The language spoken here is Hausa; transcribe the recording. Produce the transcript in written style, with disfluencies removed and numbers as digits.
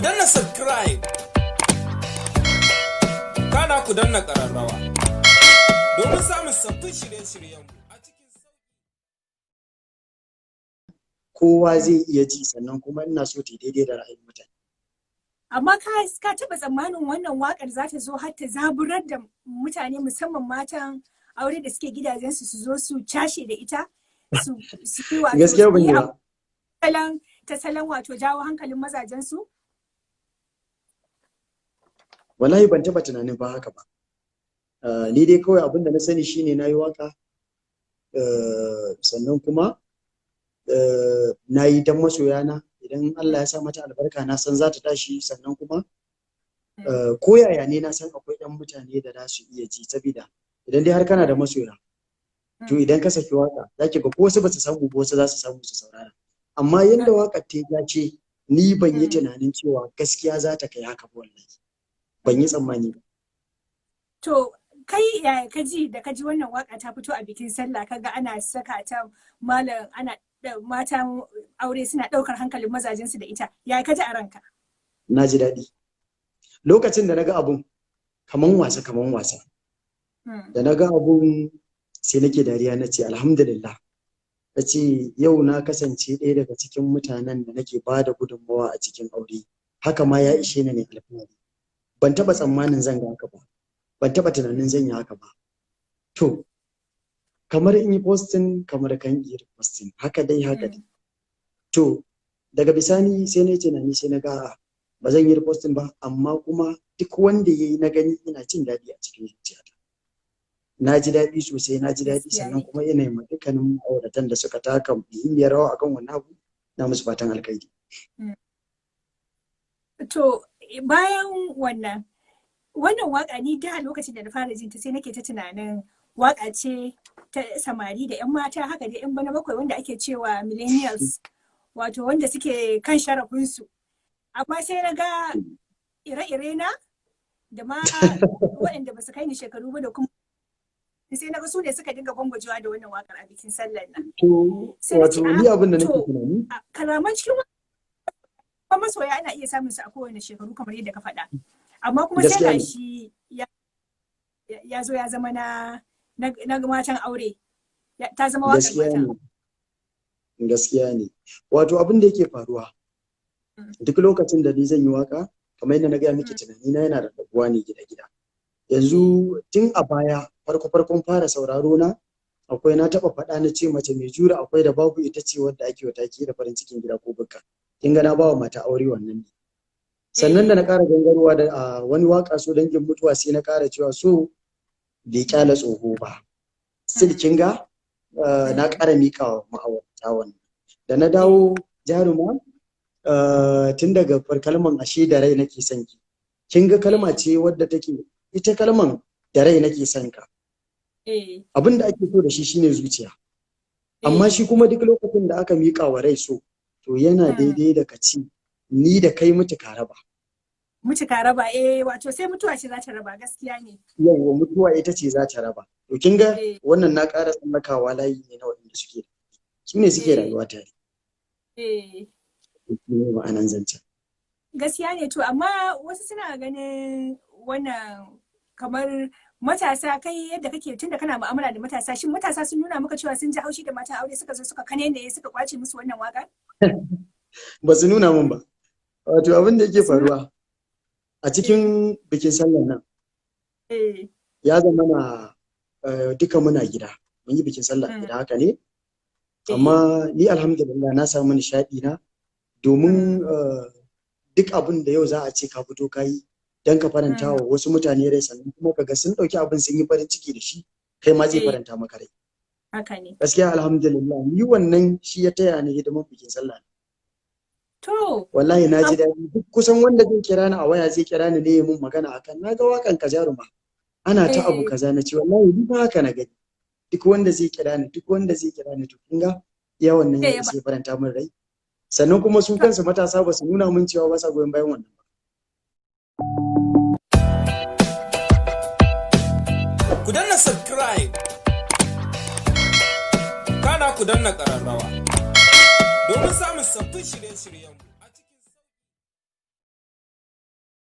Danna subscribe. Kana ku danna ƙararrawa. Domin samun sabbin shirye-shiryenmu a cikin sauƙi. Kowa zai iya ji, sannan kuma ina so ta daidai da ra'ayin mutane. Amma ka taɓa tsammanin wannan waƙar za ta zo har ta zaburar da mutane, musamman matan aure da suke gidajensu, su zo su cashe da ita, su yi wato Gaskiya ban su yi yi ba. ta salon wato jawo hankalin mazajensu? Wallahi ban taba tunanin ba haka ba. Ni dai kawai abin da na sani shine na yi waka, sannan kuma na yi dan masoyana. Idan Allah ya sa mata albarka, na san za ta tashi. Sannan kuma ko yaya ne, na san akwai ɗan mutane da za su iya ji, saboda idan dai har kana da masoya, to idan ka saki waka, za ki ga ko wasu ba su samu ba, wasu za su samu su saurara. Amma yanda wakar ta ce, ni ban yi tunanin cewa gaskiya za ta kai haka ba. Wallahi ban yi tsammani ba. To kai yaya ka ji da ka ji wannan waka ta fito a bikin sallah, kaga ana saka ta, malam, ana matan aure suna ɗaukar hankalin mazajensu da ita? Yaya ka ji a ranka? Na ji daɗi. Lokacin da na ga abun kaman wasa, kaman wasa, da na ga abun sai nake dariya. Na ce alhamdulillah, na ce yau na kasance ɗaya daga cikin mutanen da nake ba da gudunmawa a cikin aure. Haka ma ya ishe ni ne alfahari. Ban taɓa tsammanin zan ga haka ba, ban taɓa tunanin zan yi haka ba. To kamar in yi posting, kamar kan yi posting, haka dai haka dai. To daga bisani sai na yi tunani, sai na ga ba zan yi posting ba, amma kuma duk wanda ya yi na gani, ina jin daɗi a cikin zuciyata. Na ji daɗi sosai, na ji daɗi. Sannan kuma ina yi ma dukkanin ma'auratan da suka taka muhimmiyar rawa akan wannan abu, na musu fatan alkhairi. To bayan wannan waka, ni da lokacin da na fara jin ta, sai nake ta tunanin waka ce ta samari da 'yan mata haka da 'yan bana bakwai, wanda ake cewa millennials, wato wanda suke kan sharafinsu. Amma sai na ga ire-ire na da ma waɗanda ba su kai ni shekaru ba, da kuma sai na ga su ne suka dinga gwangwajewa da wannan wakar a bikin sallar nan. To Sai na ce, wato ni abin da nake to, tunani kalaman cikin wa masoya ana iya samun su a kowane shekaru, kamar yadda ka faɗa. Amma kuma sai Gaskiya ne. gashi ya zo ya zama na matan aure. Ta zama waƙar Gaskiya matan. ne, gaskiya ne. Wato abin da yake faruwa, duk lokacin da ni zan yi waka, kamar yadda na gaya miki, tunani na yana rarrabuwa ne gida-gida. Yanzu tun a baya, farko farkon fara sauraro na, akwai na taɓa faɗa, na ce mace mai jure akwai da babu ita ce wadda ake wata ke da farin cikin gida ko bukka. Kin ga na bawa mata aure wannan ne. Sannan da na ƙara gangarwa da wani waka, So Dangin Mutuwa, sai na ƙara cewa so bai kyala tsoho ba. Still kin ga na ƙara miƙa wa ma'aurata wannan. Da na dawo Jaruma, tun daga kalman "ashe da rai nake son ki", kin ga kalma ce wadda take, ita kalman "da rai nake son ka", abin da ake so da shi shine zuciya. Amma shi kuma duk lokacin da aka miƙa wa rai so, to yana daidai da ka ci ni da kai mutu ka raba. Mutu ka raba, eh, wato sai mutuwa ce za ta raba, gaskiya ne. Yawwa, mutuwa ita ce za ta raba. To kin ga wannan na ƙara tsallakawa layi ne na waɗanda suke, su ne suke rayuwa tare. Ne ma'anan zancen. Gaskiya ne. To amma wasu suna ganin wannan kamar matasa. Kai yadda kake, tunda kana mu'amala da matasa, shin matasa sun nuna maka cewa sun ji haushi da matan aure suka zo suka kanene suka kwace musu wannan waka? Ba su nuna min ba. Wato abin da yake faruwa a cikin bikin sallan nan, ya zama na duka muna gida, mun yi bikin sallah a gida, haka ne. Amma ni alhamdulillah na samu nishaɗi na, domin duk abin da yau za a ce ka fito ka yi don ka faranta wa wasu mutane rai, sannan kuma kaga sun ɗauki abin sun yi farin ciki da shi, kai ma zai faranta maka rai. Haka ne. Gaskiya alhamdulillah, ni wannan shi ya taya ni hidiman bikin sallah. Wallahi na ji daɗi. Duk kusan wanda zai kira ni a waya, zai kira ni ne ya mun magana akan na ga wakan ka Jaruma ana ta abu kaza. Na ce wallahi ni ba haka na gani. Duk wanda zai kira ni, duk wanda zai kira ni. To kin ga iya wannan ya isa ya faranta min rai. Sannan kuma su kansu matasa ba su nuna min cewa ba sa goyon bayan wannan ba. Ku danna subscribe. Kana ku danna ƙararrawa. Domin samun sabbin shirye-shiryenmu.